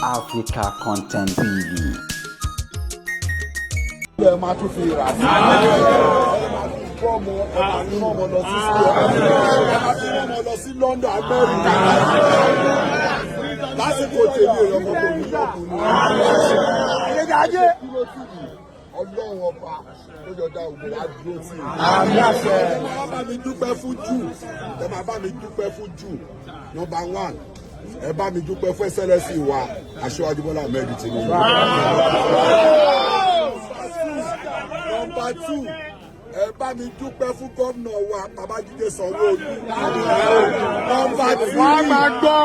Africa Content TV. Ẹ máa tún fi rà sí. Ẹ máa fi gbọ́ ọmọ, ẹ máa fi rán ọmọ lọ sí school. Ẹ máa fi rán ọmọ lọ sí London, Amẹ́ríkà. Lásìkò tèmi, èèyàn kan kò ní ọkùnrin. Ọlọ́run ọba tó yọ̀dá ògùn wa dúró tì í. Àmín, àṣẹ. Ẹ máa bá mi dúpẹ́ fún jù. Ẹ máa bá mi dúpẹ́ fún jù. Number one, ẹ bá mi dúpẹ́ fún Excellency wa, Aṣíwájú Bọ́lá Ahmed Tinubu. Number two, ẹ bá mi dúpẹ́ fún gómìnà wa, Babájídé Sanwó-Olú. Number three, Wọ́n á máa gbọ́.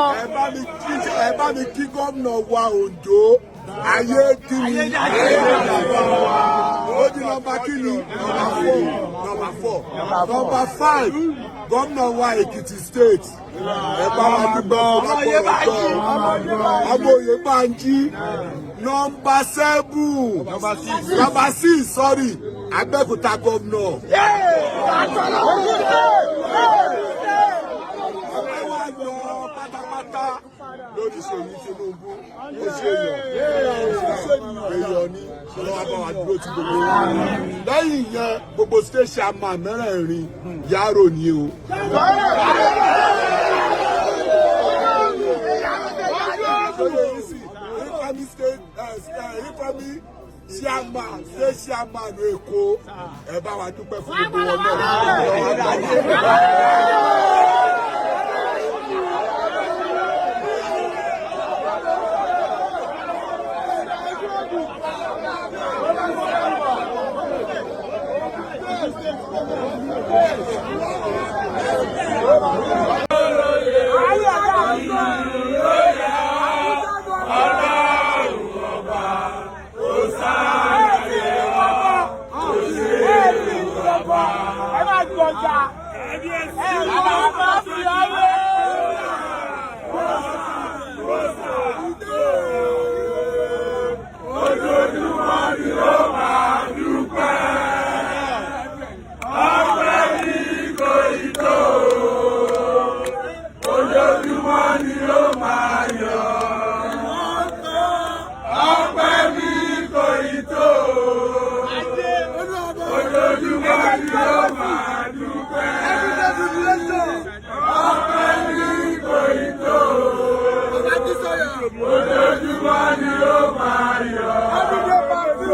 ẹ bá mi kí gómìnà wa Oǹdó, ayé kíni ó di number kíni, number four, number four. Number five, gómìnà wa Èkìtì State, ẹ bá wa dúpẹ́ fún ọmọ Oyèbánjí. Number seven, number six, sorry, Abẹ́òkúta gómìnà. Ọpẹ́ wa yọ pátápátá lórí Ṣèyí Tinubu. Ó ṣe èèyàn, èèyàn ni ọlọ́wà bá wa dúró ti gbogbo wa. Lẹ́yìn yẹn, gbogbo state chairman mẹ́rẹ̀ẹ̀rin, yàrá ni o. Incoming state, incoming chairman, state chairman Èkó, ẹ bá wa dúpẹ́ fún gbogbo wọn náà.